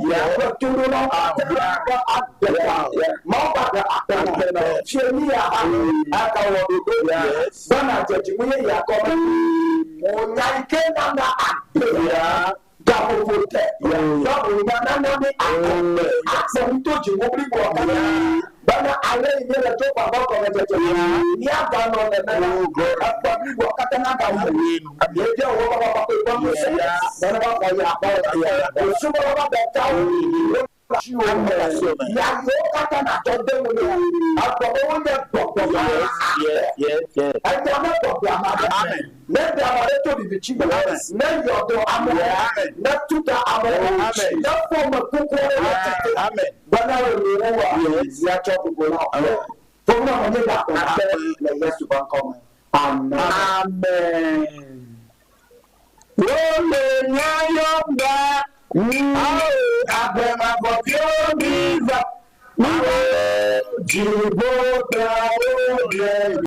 Ƒe toɖolawo katã ƒe agbe ta. Mawu ƒe agbe akpe na wò. Fie mí ya hã agawɔ ɖoɖo be nàdze dziŋu yeyea gɔme. Wò nya yi ke nana agbe gaƒoƒo te be wò nya nana mí agbe akplɔ mí to dziŋu bliboa katã bena ale yi míele tso ƒe ƒe gɔmedzedze me míaganɔ nene la, eƒe bliboa katã nagawu enu. Míebia wò be kɔkɔe ƒe ŋusẽ bene woaxɔ yeaxɔ wò subɔla ƒe ɖekawo Yayewo katã nàtsɔ de ŋu nɛ. Egblɔ be wonye gbɔgbɔ ƒe agbe. Enya me gbɔgbɔ ame aɖe. Ne ɖe ame aɖe tso viviti me, ne yɔ dɔ amewo, ne tu ta amewo, ne fɔ ame kukuwo ɖe tsitre, bena le nuwuwua, míatsɔ bubu na wò. Fofo na menye ɖe akpe le Yesu ƒe ŋkɔ me. Amen. Amen. Wole nya yɔm ɖa. Ao agbe mavɔ viwo mi va. Miwo dziƒo tawo le.